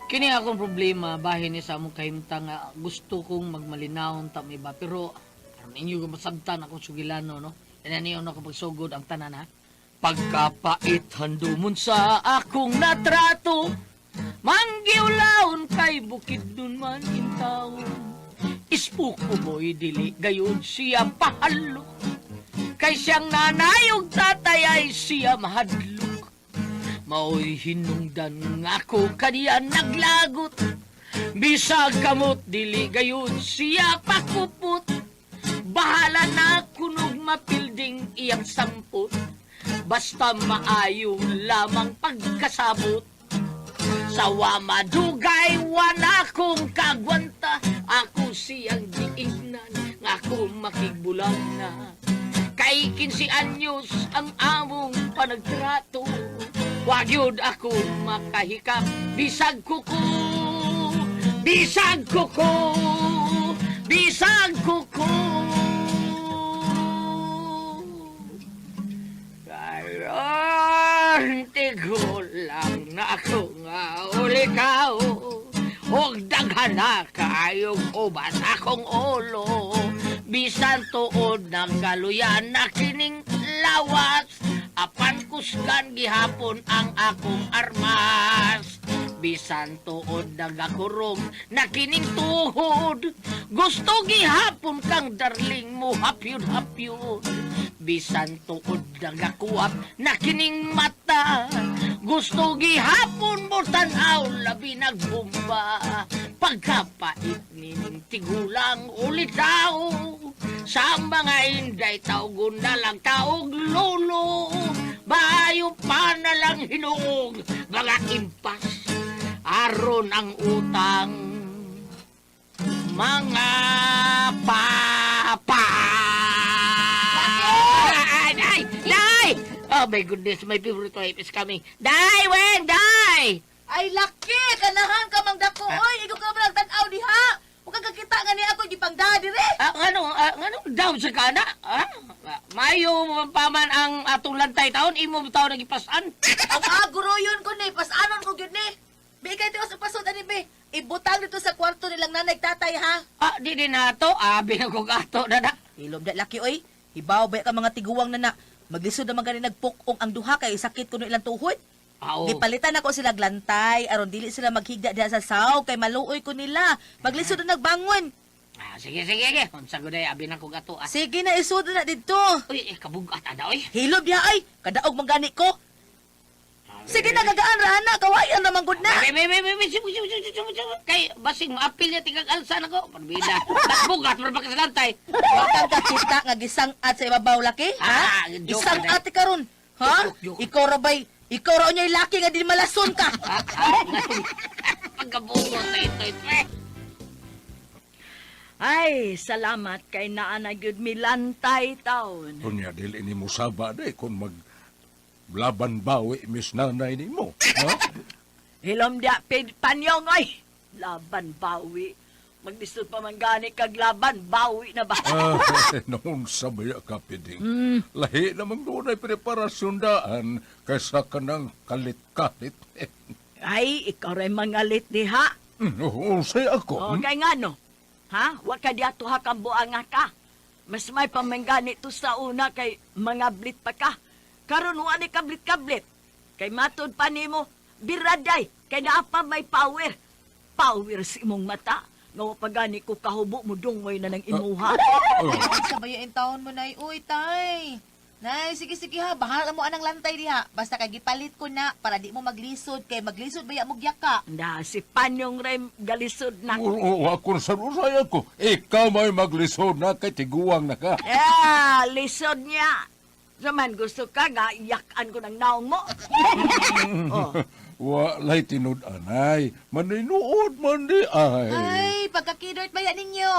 Kini akong problema bahin ni sa among kahimtang nga gusto kong magmalinawon ta may iba, pero aron inyo ko masabtan akong sugilano, no. Tanan niyo na pagsugod ang tanan, ha. Pagkapait handumon sa akong natrato, manggiulawon kay bukid dun man intawon. Ispuko mo'y dili gayud siya pahalo, kay siyang nanay ug tatay ay siya mahadlok. Mao'y hinungdan nga ako kaniya naglagot. Bisag kamot dili gayud siya pakupot. Bahala na kunog mapilding iyang sampot. Basta maayo lamang pagkasabot. Sawa madugay wala kong kagwanta. Ako siyang giingnan nga ako makigbulag na. Kay 15 anyos ang among panagtrato. Wa gyud ako makahikap bisag kuko, bisag kuko, bisag kuko. Karon tigulang na ako nga ulikaw, og daghan na kaayong ubas akong ulo. Bisan tuod ng kaluyan na kining lawas, apan kusgan gihapon ang akong armas. Bisan tuod nagakurog na kining tuhod, gusto gihapon kang darling mo hapyud-hapyud. Bisan tuod nagakuwap na kining mata, gusto gihapon mo tan-aw labi nagbumba. Pagkapait nining tigulang ulitaw, sa mga inday tawgon na lang taog lolo. Bayo pa na lang hinuog mga impas, aron ang utang mga papa. Ay, day! Day! Oh my goodness, my favorite wife is coming. Day, Weng, day! Ay, laki! Kanahan ka mang dako, oy! Ikaw ka ba nagtan-aw diha? Huwag kang kakita nga niya ako, gipangda dire! Ah, ngano, ah, ngano daw sa kana? Ah, mayo pa man ang atong lantay taon, imo taon nagipasan. Ang aguroyon ko ni, pasanon ko gyud ni. Bi, kay tiwas ang pasod ani, bi. Ibutang dito sa kwarto nilang nanay tatay, ha? Ah, di din nato, abi na ko gato na na. Ilom da, laki, oy. Hibaw ba ka mga tiguang na na. Maglisod naman gani nagpukong ang duha kay sakit kuno ilang tuhod. Ah, oo. Gipalitan ako sila glantay aron dili sila maghigda diha sa saw kay maluoy ko nila. Maglisod na nagbangon. Ah, sige, sige, sige. Unsa gud ay abi na ko gato. Ah. Sige na, isod na dito. Uy, eh, kabugat ada oy. Hilob diha ay, kadaog man gani ko. Sige na, gagaan ra na, kawayan naman gud na. May, may, may, may, may, sige, sige, sige, sige, sige. Kay basing maapil niya tingag alsa na ko. Parbida. Bugat man pa kasalantay. Wa kang kakita nga gisang-at sa ibabaw, laki, ha? Ah, joke Gisang-at karon. Ha? Joke, joke. Ikaw ra bay, ikaw ra unyay laki nga di malason ka. Ah, ah, pagkabungo sa ito, ito eh. Ay, salamat kay naa na gyud milantay taon. Unya, dili ni mo saba day kung mag laban bawi mis nanay nimo. Ha? Hilom dia pid panyong oy. Laban bawi. Maglisod pa man gani kag laban bawi na ba? Ah, noon sa baya ka, Piding. Lahi namang doon ay preparasyon daan kaysa ka ng kalit-kalit. Ay, ikaw ray mangalit diha. Oo, say ako. O, kay ngano? Ha? Wa ka diha tuha kang buanga ka. Mas may pamanggani to sa una kay mga blit pa ka. Karon wa ni kablit-kablit. Kay matud pa nimo, biraday kay naa pa may power. Power sa imong mata. Nga wa pa gani ko kahubo mo dungoy na ng imuha. Oh, Sa bayo taon mo nay, uy tay. Nay, sige sige ha, bahala mo anang lantay diha. Basta kay gipalit ko na para di mo maglisod kay maglisod baya mo gyaka. Na si Panyong Rem galisod na. Oo, ako sa usay ako. Ikaw may maglisod na kay tiguang na ka. Yeah, lisod niya. Zaman gusto ka nga iyakan ko ng naong mo. Oh. Walay tinud-anay. Maninuod man di ay. Ay, pagkakidort baya ninyo.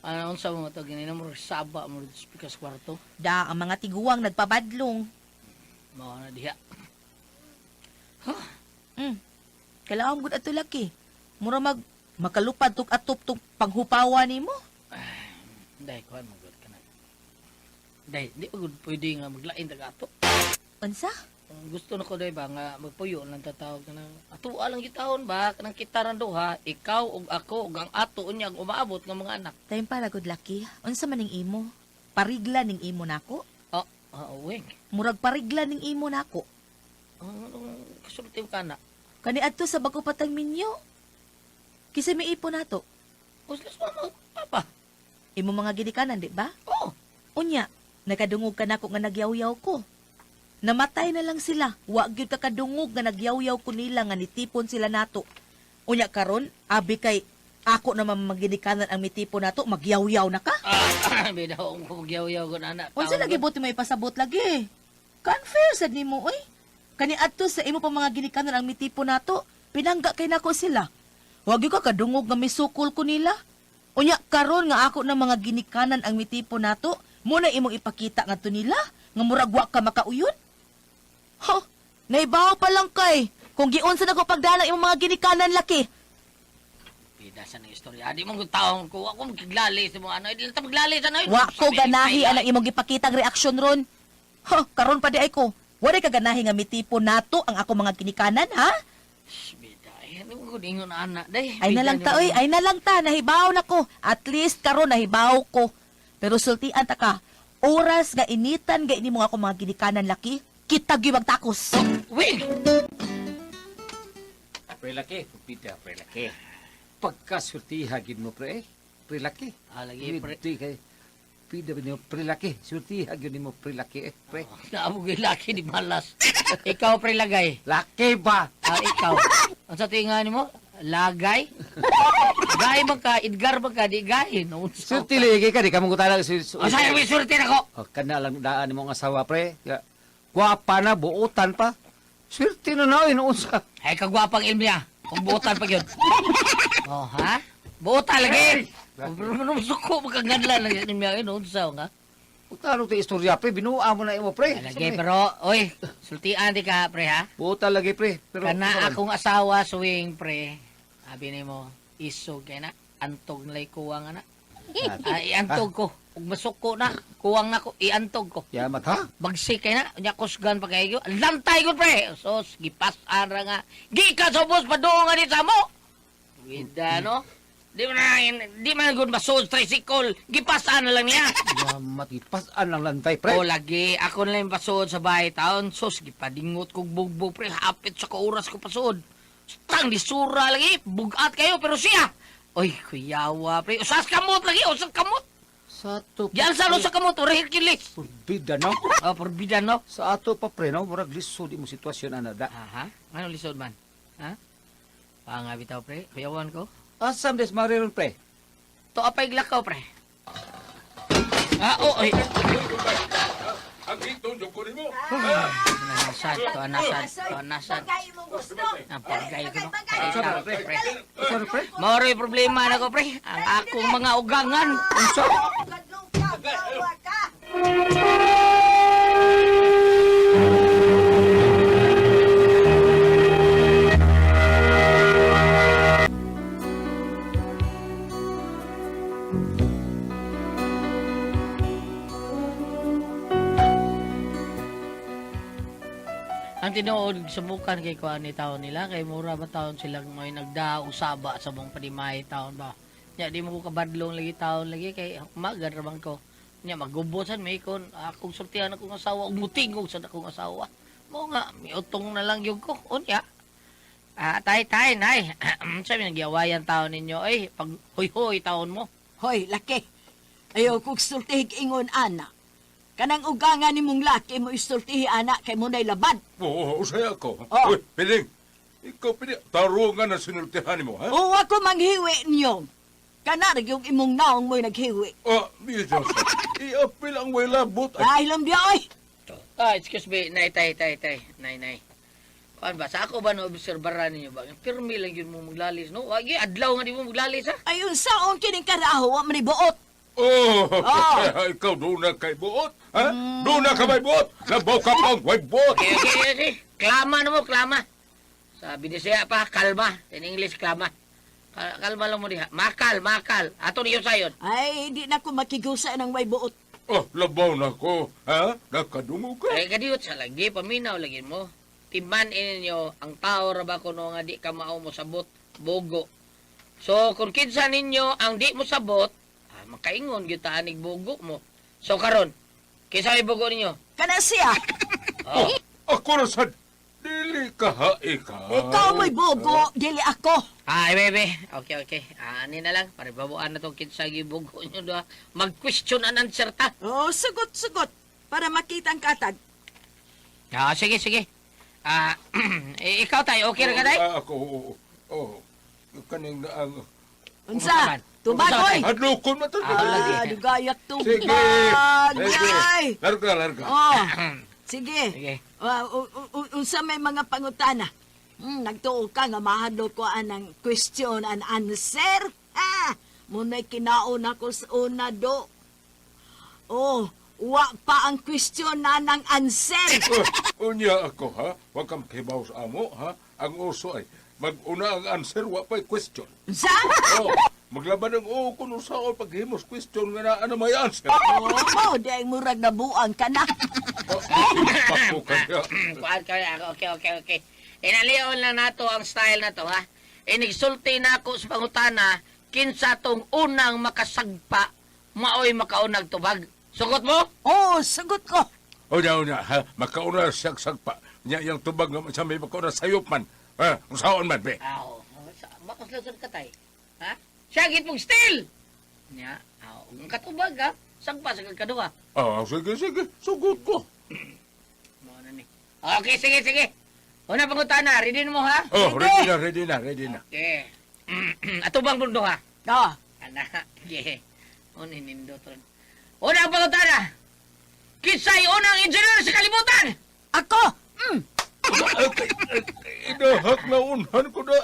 Ano, unsa mo to ginina mo saba mo pikas kwarto. Da, ang mga tiguang nagpabadlong. Mao na diha. Kailangan gud ato laki. Mura mag makalupad tug atop tug panghupawa nimo. Day kuan mo gud kana. Day, di pa gud pwede nga maglain tag ato. Unsa? Ang gusto na ko day ba nga magpuyo lang tatawag ka ng ato lang gitawon ba kanang kita ra duha, ikaw ug ako ug ang ato unya ang umaabot nga mga anak. Time para good laki. Unsa man ning imo? Parigla ning imo nako? Oh, ah, wing. Murag parigla ning imo nako. Ang anong kasulti ka na? Kani adto sa bago patang minyo. Kisa may ipo nato. Uslas mama, papa. Imo mga ginikanan, di ba? Oh, Unya, nakadungog ka nako nga nagyaw-yaw ko. Namatay na lang sila. Wa gyud ka kadungog nga nagyaw-yaw ko nila nga nitipon sila nato. Unya karon, abi kay ako na maginikanan ang mitipon nato, magyawyaw na ka. ah, bida akong kumagyaw-yaw ko na anak. Unsa lagi buti mo ipasabot lagi? Confirm sad nimo oy. Kani adto sa imo pa mga ginikanan ang mitipon nato, pinangga kay nako sila. Wa gyud ka kadungog nga misukol ko nila. Unya karon nga ako na mga ginikanan ang mitipon nato, mo na imong ipakita ngadto nila nga murag wa ka makauyon. Ho, naibaw pa lang kay kung giunsa na ko pagdala imong mga ginikanan laki. Bida sa nang istorya. Di mo taong ko. Ako magkiglali sa mga ano. Di lang ta maglali sa ano. Wa ko ganahi anang imong gipakitang reaksyon ron. Ho, karon pa di ay ko. Wala ka ganahi nga mitipon nato ang ako mga ginikanan, ha? Bida, ay, ano ko ingon anak day. Ay na lang ta, oy, ay na lang ta, nahibaw na ko. At least karon nahibaw ko. Pero sultian ta ka, oras nga initan ga ini mo ako mga ginikanan laki, kita gyud magtakos. Wing! Prelaki, pupita, prelaki. Pagkasurtiha gid mo pre, eh. Prelaki. Ah, lagi, pre. Hindi kay pida ba nimo prelaki, surtiha gyud nimo prelaki eh, pre. Naabog yung laki di malas. Ikaw pre lagay. Laki ba? Ah, ikaw. Ang sa tinga nimo? Lagay? Gay man ka, Edgar man ka, di gay. No, Surti lagi ka di ka mong kutala si. Ang sayo may surti na ko. Oh, kana lang daan nimo ang asawa pre. Ya, Gwapa na buotan pa. Swerte na na unsa. Ay, kagwapang ilmiya. Kung buotan pa yun. Oh, ha? Buotan lagi. Pero ano suko, magkaganla lang yan ilmiya. Yun, unsa nga. Utaro ti istorya pre, binuha mo na imo pre. Lagi, pero, oy, sultian di ka, pre, ha? Buotan lagi pre. Pero Kana akong asawa, swing, pre. Abi nimo, isog kay na. Antog na lay kuwang, ana. Ah, iantog ko. Ug masuko na, kuwang na ko, iantog ko. Yamat ha? Bagsik kay na, unya kusgan pa kayo. Lantay ko, pre. Sos, gipas-an ra nga. Gikan sa ubos, paduong nga ni sa mo. Wida, no? Di man na, di man gud masud tricycle. Gipas-an na lang niya. Yamat ipasan lang lantay pre. O lagi, ako na lang yung pasuod sa bahay taon. Sus, gipadingot kog bugbog pre. Hapit sa kauras ko pasuod. Tang, disura lagi. Bugat kayo, pero siya. Oy, kuyawa pre. Usas kamot lagi, usas kamot. Sa ato pa, Diyan sa sa kamot, ora Hercules. Porbida no. Oh, porbida no. Sa ato pa pre no, murag lisod imo sitwasyon ana da. Aha, ano lisod man? Ha? Panga bitaw pre, kuyawan ko. Asam des mariron pre. To apay glakaw pre. Ah, oh, ay. Ang ito, ko nimo. Nasad, to nasad, to nasad. Bagay mo gusto. Ang pagay ko no. Unsa ba, pre? Unsa pre? Maoray problema na ko pre. Ang akong mga ugangan. Unsa? Kadlok ka, gawa ka. Ang tinuod subukan kay kuan ni taon nila kay mura ba taon silang may nagdaog saba sa mong panimahi taon ba. Nya di mo ko kabadlong lagi taon lagi kay magad ra man ko. Nya magubosan may kon akong sultihan akong asawa ug mutingog sa akong asawa. Mo nga miutong na lang gyud ko unya. Ah, tay tay nay. Sabi nagyawayan taon ninyo ay pag huy-huy taon mo. Hoy, laki. Ayaw kong sultihig ingon, ana. Kanang ugangan ni mong laki mo isultihi, ana, kay mo na'y labad. Oo, usay ako. Oh. Uy, Piling. Ikaw, Piling. Tarungan na sinultihan mo, ha? O ako manghiwi niyo. Kana ra yung imong naong mo'y naghiwi. Ah, Diyos. Iapil ang way labot. Ay, Ay, lam diya, oy. Ah, excuse me, nay, tay, tay, tay, nay, nay. Kuan ba, sa ako ba na-obserbaran ninyo ba? Pirmi lang yun mo maglalis, no? Wag yun, adlaw nga di mo maglalis, ha? Ay, unsaon kining karaho, wa man ni buot. oh, Oh. ikaw doon na kay buot. Ha? Doon na ka may buot. Labaw ka pang way buot. Okay. Klama na mo, klama. Sa Binisaya pa, kalma. In English, klama. Kalma lang mo diha. Makal, makal. Ato niyo sayon. Ay, di na ko makigusa ng way buot. Oh, labaw na ko. Ha? Nakadungog ka? Ay, kadiyot sa lagi, paminaw lagi mo. Timan ninyo, ang tao ra ba kuno nga di ka mao mo sabot, bogo. So, kung kinsa ninyo ang di mo sabot, makaingon gyud ta anig bogo mo. So, karon, kinsa may bogo ninyo? Kana siya. Oh. Ako ra sad. Dili ka ha, ikaw. Ikaw mo'y bogo, dili ako. Ay, bebe. Okay, okay. Ani na lang. Para babuan na tong kinsa gibogo nyo doha. Mag-question and answer ta. Oh, sugot, sugot. Para makita ang katag. Sige, sige. Ikaw tayo, okay ra ka, day? Ako, oo. Oh, kaning ang Unsa? Tubag, oy. Hadlokon man to. Lagi. Dugayak Sige. tubag. Sige. Ay. Larga, larga. Oh, sige. Sige. Unsa may mga pangutana? Nagtuo ka nga mahadlo ko anang question and answer. Ha? Muna'y kinaon ako sa una do. Oh, wa pa ang question na ng answer. Oh, unya ako ha, wa kang kibaw sa amo ha. Ang uso ay mag-una ang answer wa pa'y question. Unsa? Oh, maglaban ang oo kung unsaon paghimos question nga na ano may answer. Oh, di ay murag nabuang ka na. Oh, Pako ka niya. Kuan ka ako. Okay. Inalion lang nato ang style na to, ha? Inigsulti na ako sa pangutana, kinsa tong unang makasagpa, maoy makaunag tubag. Sugot mo? Oh, sagot ko. Unya, unya, ha? Makauna siya sagpa. Nya yang tubag nga sa may makauna sayop man. Ha? Unsaon man, be? Aw, bakas lasod ka tay. Ha? Siya git mong still! Nya, aw, ang katubag ha? Sagpa sa kagkaduha. Sige, sige. Sugot ko. Mao na ni. Okay, sige, sige. Una pangutana, ready na mo ha? Oh, ready na, ready na, ready na. Okay. Ato bang mundo ha? Ah, Ana, okay. Una nindot ron. Una ang pangutana. Kinsay unang engineer sa kalibutan? ako. Inahak na unhan ko na.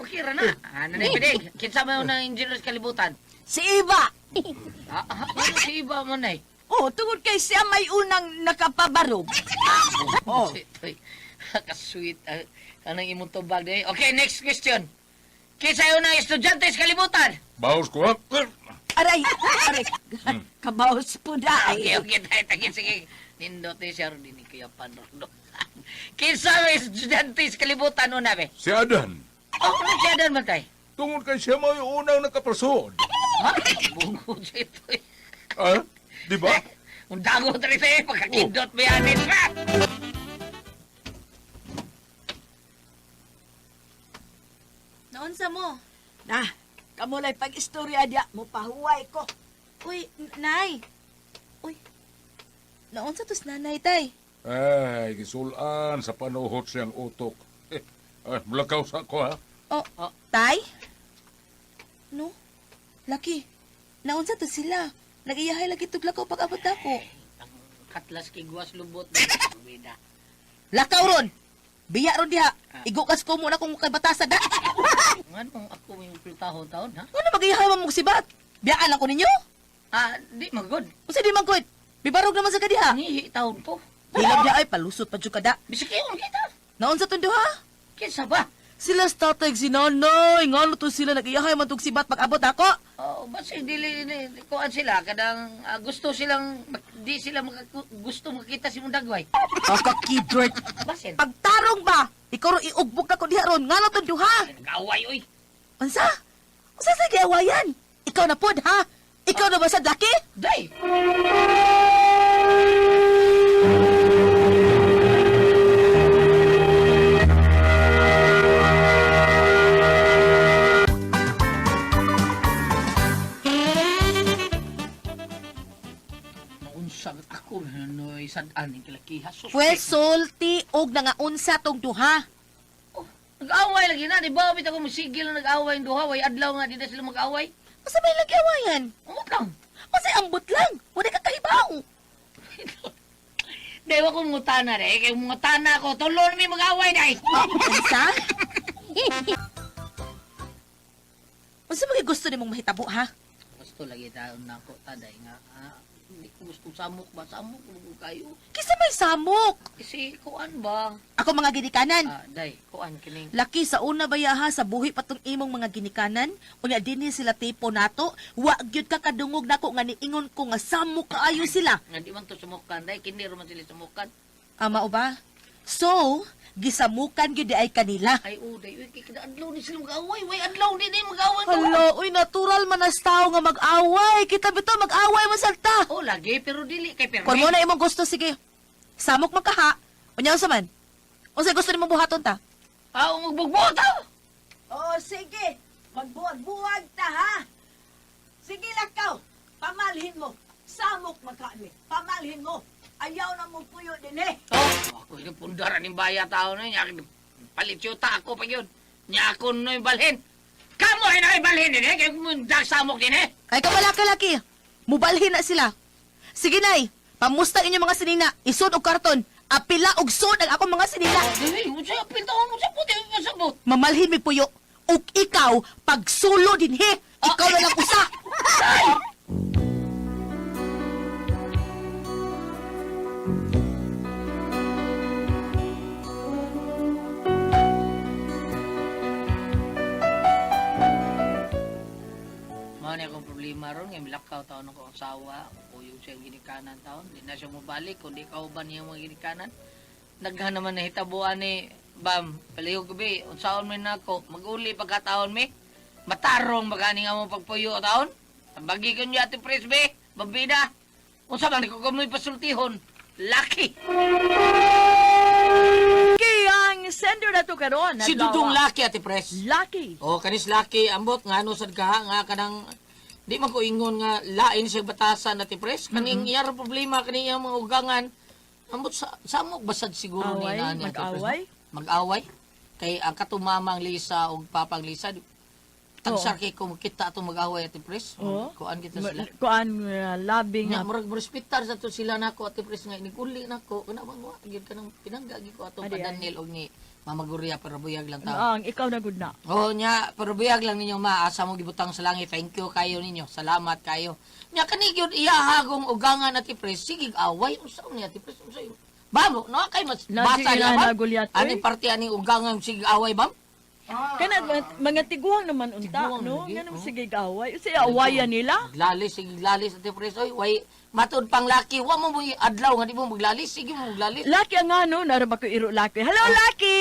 Okay ra na. Ana na pidig. Kinsa may unang engineer sa kalibutan? Si Iba. Ano si iba mo na eh? Oh, tungod kay siya may unang nakapabarog. Oh. Toy, Kasweet. Anong imong tubag eh? Okay, next question. Kinsay unang estudyante sa kalibutan? Bawas ko ha. Aray, aray. Kabaos po na. Okay, tayo, tayo, sige. Nindot ni siya ron, ni Kuya Panrondo. Kinsa may estudyante sa kalibutan una, be? Si Adan. Oh, ano siya doon man tay? Tungod kay siya may unang nakapasod. Ha? Bungo siya ito eh. Ha? Di ba? Ang dago tayo sa'yo, pagkakindot mo yan, ha? Naunsa mo? Na, kamulay pag-istorya diya, mo pahuway ko. Uy, nay. Uy. Naunsa tos nanay tay? Ay, gisulan sa panuhot siyang utok. Eh, ay, mulakaw sa ko ha. Oh, Oh. tay? No? Laki. Naunsa to sila? Nag-iyahay lagi tuglakaw pag-abot ako. Ang katlas kay guwas lubot. Bida. Lakaw ron. Biya ron diha. Igukas ko muna kung kay batasa da. Nganong ako may tahon-tahon, ha? Ano mag-iyahay man mong sibat? Biyaan lang ko ninyo. Di magod. Unsa di man ko? Bibarog naman sa kadiha. Ang tahon ko. Hilab diha ay palusot pa jud kada. Bisik kayo, kita. Naunsa tong duha? Kinsa ba? Sila sa tatay si nanay. Ngano to sila nag-iyahay man tong sibat pag-abot ako? Oh, basta dili kuan sila kadang gusto silang di sila gusto makita si Mundagway. Kakakidort. Basin. Pagtarong ba? Ikaw ro iugbog na ko diha ron. Ngano tong duha? Nag-away oy. Unsa? Unsa sa giawayan? Ikaw na pod ha? Ikaw na ba sa laki? Day. Naunsa ako noy sad-an ning kilakiha. Sus. Well, sulti og nangaunsa tong duha. Oh, nag-away lagi na, di ba? Bitaw ko musigil na nag-away ang duha, way adlaw nga di na sila mag-away. Unsa may lagi awayan? Umot lang. Unsay ambot lang? Wala ka kahibaw. Dahil ako mangutana dahil. Kaya mangutana ko, tulo na may mag-away dahil. Unsa? Unsa mga gusto nimong mahitabo ha? Gusto lagi taon na ako taday nga. Hindi ko gusto samok ba? Samok ko kayo. Kisa may samok. Kasi kuan ba? Ako mga ginikanan. Ah, day, kuan kining. Laki sa una ba ha sa buhi patong imong mga ginikanan? Unya dinhi sila tipo nato, wa gyud ka kadungog nako nga niingon ko nga samok kaayo sila. Nga di man to sumukan, day kini ra man sila sumukan. Ama o ba? So, gisamukan gyud di ay kanila. Ay, oh, day, uy, kay kada adlaw ni sila mag-away. Way, adlaw ni ni mag-away. Hala, uy, natural man as tao nga mag-away. Kita bitaw mag-away man sad ta. Oh, lagi, pero dili kay permi. Kung mo na imong gusto, sige. Samok man ka ha. Unya unsa man? Unsay gusto nimo buhaton ta? Ah, magbugbog ta. Oh, sige. Magbuwag-buwag ta, ha? Sige, lakaw. Pamalhin mo. Samok makami. Pamalhin mo. Ayaw na mo puyo din eh. Oh, ako yung pundaran ng baya tao na niya. Palit yuta ako pa yun. Nya ako no yung balhin. Kamo ay na balhin din eh. Kaya mundag samok din eh. Ay kamalaki laki. Mubalhin na sila. Sige nay, pamusta inyong mga sinina. Isod og karton. Apila og sud ang akong mga sinina. Dili, unsa apil taon mo sa puti mo sabot. Mamalhin mi puyo. Ug ikaw pagsulo dinhi. Ikaw na lang usa. Mao ni akong problema ron nga milakaw taon ako ang asawa, kuyog siya ang ginikanan taon. Di na siya mobalik kundi kauban niya ang mga ginikanan. Naghan naman nahitabuan ni Bam, palihog gabi, unsaon mi nako, maguli pagkataon mi. Matarong magani nga mo pagpuyo taon. Tambagi ko niya ati Frisbee, babida. Unsa man ko kumoy pasultihon. Laki. Okay, ang sender na to karon. Si Dudong Laki ati Pres. Lucky. O kanis laki ambot nga ano sad ka nga kanang di man ko ingon nga lain sa batasan ati pres kaning mm -hmm. Problema kani iyang mga ugangan ambot sa samok basad siguro ni Away, na ni Ate Pres, no? mag-away? Mag-away kay ang katumamang Lisa ug papang Lisa tagsar kay kung kita atong mag-away ati pres. Oo. Kuan kita sila. Kuan labing Nya nga. murag respetar sa to sila nako ati pres nga iniguli nako kana bang wa gyud kanang pinangga gyud ko atong Adi, ay. Daniel og ni Mama Guria pero buyag lang tao. Ang ikaw na gud na. Oo nya, pero buyag lang ninyo ma, asa mo gibutang sa langit. Thank you kayo ninyo. Salamat kayo. Nya kani gyud iyahagong ugangan ati pres, sige away unsa ni ati pres unsa yun? Bam, no kay mas Na, basa sige niya na, bam. nagulyat, Ani oy. parte ani ugangan sige away bam? Kana mga tiguang naman unta, Tiguang no? lagi, Nga naman oh. sige gaway. Unsay awayan nila? Maglalis, sige lalis ati pres. Oy, way matud pang laki, wa mo mo adlaw nga di mo maglalis, sige mo maglalis. Laki ang ano, nara ba ko iro laki? Hello, Laki!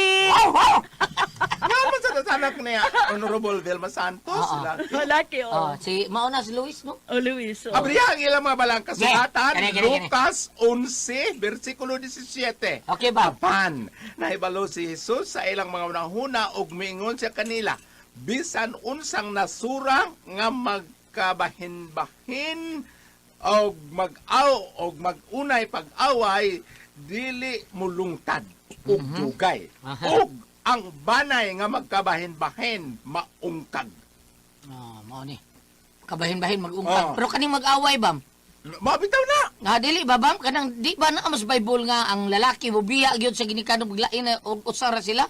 Nga man sa tanak niya, Honorable Vilma Santos. Oo. Sila. Oh, Laki, oh. Oh, si mauna si Luis no. Oh, Luis, oh. Abriya ang ilang mga balang kasulatan, Kani, kani, kani. Lucas 11, versikulo 17. Okay bam. Apan, nahibalo si Jesus sa ilang mga unahuna ug miingon siya kanila, bisan unsang nasura nga magkabahin-bahin og mag-aw og mag-unay pag-away dili mulungtad ug dugay. Aha. Ug ang banay nga magkabahin-bahin maungkag. Oh, mao ni. Kabahin-bahin mag-ungkag. Oh. Pero kaning mag-away bam. Mabitaw na. Nga dili ba bam kanang di ba na mas Bible nga ang lalaki mobiya gyud sa ginikanan maglain na og usara sila.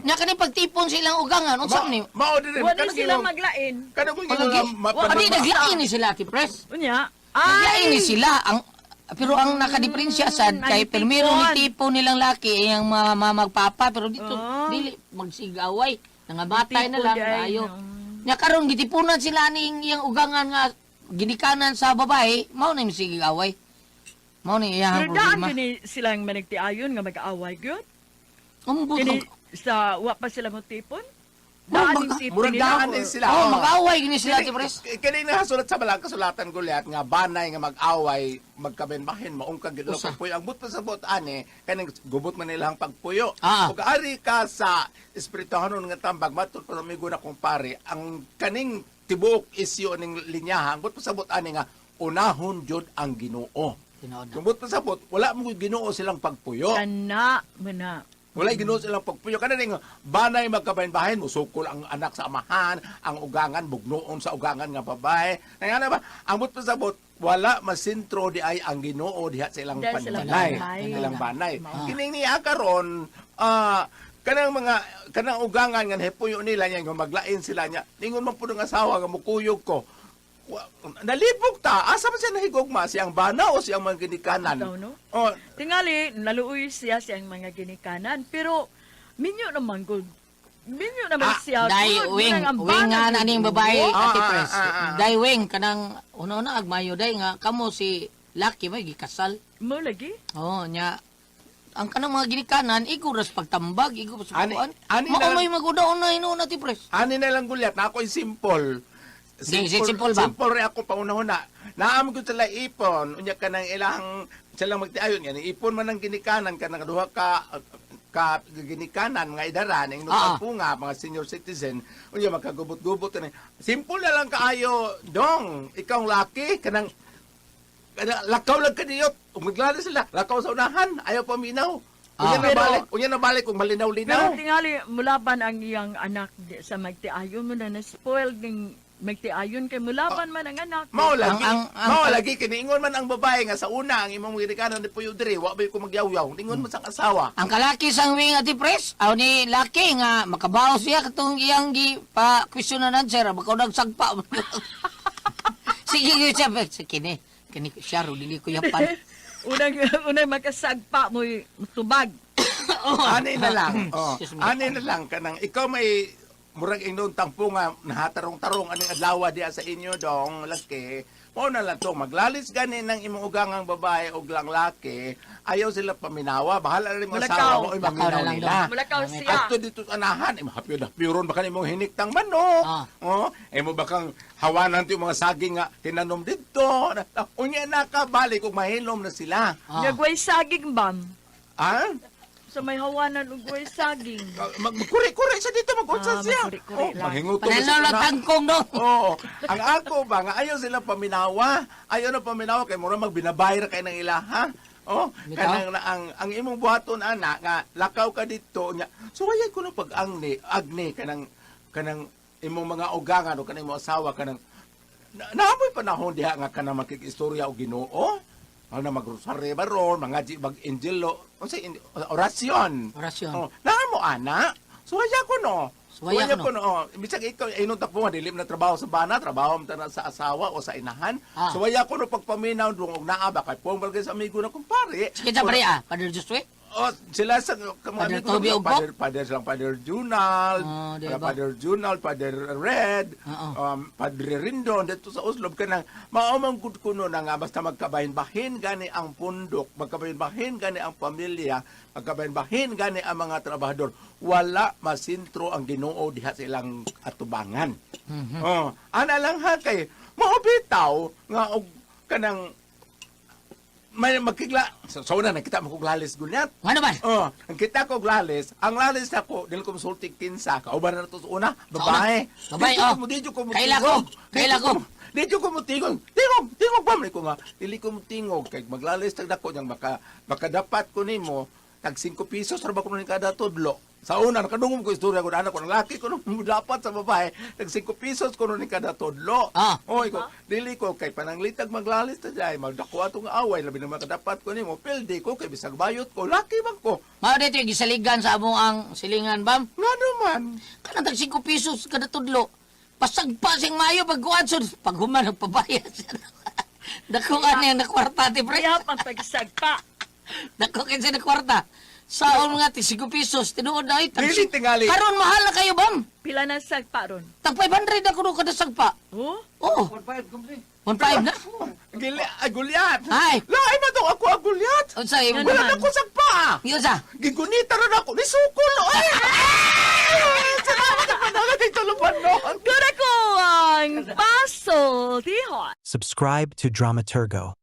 Nya kaning pagtipon silang ugangan unsa man ni? Mao din Wala sila maglain. Kanang kung Palagi. Adi naglain ni sila ti pres. Unya. Naglain ni sila ang pero ang nakadiferensya sad kay ang primero ni tipon. tipo nilang laki ay ang mga magpapa pero dito Oh. dili magsigaway nangamatay na Tipon lang di ay, ayo. no. Nya karon gitipunan sila ning iyang ugangan nga ginikanan sa babae mao na yung sigaway. Mao ni iyang Pero daan problema. gini silang managtiayon nga mag-aaway gyud. Umbot Kini sa wa pa sila mo tipon. Daan yung tipon Murag nila. daan din sila. Oh, mag-away gini sila ti pres. Kini nahasulat sa balang kasulatan gulyat nga banay nga mag-away, magkabenbahin, maungkag gid Usa. pagpuyo. Ang but pa sa buot ani kaning gubot man nilang pagpuyo. Ah. Ug ari ka sa espirituhanon nga tambag matud pa sa amigo na kong pare, ang kaning tibuok isyu ning linyaha, ang but pa sa buot ani nga unahon jud ang Ginoo. Tinuod na. Kung but pa sa buot, wala mo Ginoo silang pagpuyo. Kana mana. Wala Ginoo silang pagpuyo. Kana ning banay magkabahin-bahin, musukol ang anak sa amahan, ang ugangan bugnoon sa ugangan nga babae. Nga na ba? Ang but pasabot, wala masintro di ay ang Ginoo diha sa ilang Dahil silang panbalay, banay. ilang banay. Kining niya karon, kanang mga kanang ugangan nga hipuyo nila niya nga maglain sila niya. Ningon man pud ang asawa nga mukuyog ko. Nalibog ta, asa man siya nahigugma, siyang bana o siyang mga ginikanan? Ikaw, no? Oh, Tingali, naluoy siya siyang mga ginikanan. Pero, minyo naman gud. Minyo naman siya. Dai gud. wing, Munang ang wing bana nga na gud. ning babae, Ah, Ate ah, Pres. ah, ah, ah. Dai wing kanang una-una agmayo dai nga kamo si laki may gikasal. Mo lagi? Oh, nya ang kanang mga ginikanan igo ras pagtambag, igo pa sa Ani- kuan. ani Mao na- may magudaon na hinuon, Ate Pres. Ani na lang gulyat, na ako'y simple. Sige, simple ba? Simple rin ako paunahuna. Naam ko sila ipon, unya ka ng ilang silang magtiayon yan. Ipon man ang ginikanan ka ng duha ka ka ginikanan nga idaran ing nga mga senior citizen unya makagubot-gubot ni. Simple na lang kaayo dong, ikaw ang laki kanang kanang lakaw lang kadiyot. Ug maglala sila, lakaw sa unahan, ayaw paminaw. Unya na balik, unya na balik kung malinaw-linaw. Pero tingali, mulaban ang iyang anak sa magtiayon mo na na-spoiled ng magtiayon kay mulaban man ang anak. Mao lagi, mao lagi kiniingon man ang babae nga sa una ang imong ginikanan ni Puyo diri, wa bay ko magyawyaw. Ningon man sa asawa. Ang kalaki sang wing, Ate Pres, aw ni laki nga makabaw siya katong iyang gi pa question and answer, bakaw nagsagpa. Sige gyud siya sa kini. Kini siya ro dili ko yapan. Unang unang makasagpa mo tubag. Ani na lang. Oh, Excuse me. ani na lang kanang ikaw may murag ingnon tangpo nga nahatarong-tarong aning adlaw diha sa inyo dong laki. Mao na lang to maglalis gani ng imong ugangang babae og lang laki. Ayaw sila paminawa, bahala na imong asawa Mulakaw. mo oy Lakaw na maminaw lang nila. dong. Mulakaw siya. Adto dito sa anahan, eh, mahapyod-hapyoron baka nimong hiniktang manok. Oh, eh mo bakang hawanan ti mga saging nga tinanom didto. Unya na ka balik ug mahilom na sila. Nagway saging bam. Ah? Sa may hawanan ug way saging. Magkuri-kuri siya dito, mag-unsa siya. Magkuri-kuri Oh, lang. manghingutom na Panalo siya lang na. tangkong no. Oo. Ang ako ba nga ayaw sila paminawa. Ayaw na paminawa kay mura magbinabay ra kay ng ilaha. Oh, Bitaw? kanang na ang imong buhaton ana nga lakaw ka didto nya. So wayay kuno pag angni, agni kanang kanang imong mga ugangan o kanang imong asawa kanang naamoy panahon diha nga kanang makikistorya og Ginoo. Ano na magrosaryo ba ron, mga bag angelo, unsay orasyon. Orasyon. Oh, naa mo ana. Suwaya ko no. Suwaya Suwaya ko, ko no. Oh, bisag ikaw inon ta po dili na trabaho sa bana, trabaho mo ta na sa asawa o sa inahan. Suwaya ko no pagpaminaw dung og naa ba kay pong balgay sa amigo na kumpare. Sige sa pare ah, Padre Josue. Oh, sila sa mga Father amigo Toby na, Ugbo? Father, Father silang Father Junal, Oh, di sila ba? Father Junal, Father Red, Oo. Padre Rindon, dito sa Oslob kanang mao man gud kuno na nga basta magkabahin-bahin gani ang pundok, magkabahin-bahin gani ang pamilya, magkabahin-bahin gani ang mga trabahador, wala masintro ang Ginoo diha sa ilang atubangan. Oh, ana lang ha kay mao bitaw nga og kanang may magkigla sa una nakita mo kog lalis gunyat. Ngano man? Oh, ang kita ko og lalis, ang lalis ako dili ko musulti kinsa, kauban na to sa una, babae. Babae, Didyo oh. ko mo didyo ko mo Kaila ko, kaila ko. Didyo ko mo tingog. Tingog, tingog pa man ko nga. Dili ko mo tingog kay maglalis tag dako niyang maka makadapat ko nimo tag 5 pesos ra ba kuno ni kada tudlo. Sa una nakadungog ko istorya ko anak ko ng laki ko nung dapat sa babae tag 5 pesos kuno ni kada tudlo. Oy ko dili ko kay pananglitag maglalis ta jay magdako atong away labi na makadapat ko nimo pildi ko kay bisag bayot ko laki man ko. Mao dito yung gisaligan sa among ang silingan bam. Ngano man? Kanang tag 5 pesos kada tudlo. Pasagpa siyang mayo pagkuan sud paghuman nagpabayad siya. Dako ani ang nakwarta ti pre. Kaya pang pagsagpa. Dako kinsa nakwarta. Sa mga tig 5 pesos tinuod na ay tag Dili tingali. Karon mahal na kayo bam. Pila na sagpa ron? Tag 500 na kuno kada sagpa. Oh? Oo. 1.5 na. Gili, ay, gulyat. Ay. Lahi man to ako ang gulyat. Unsa imo? Wala na ko sagpa. Unsa? Gigunita rin ako. Nisukol. Ay! Salamat sa panahon ng tulupan noon. Dura ko ang Paso Tihon. Subscribe to Dramaturgo.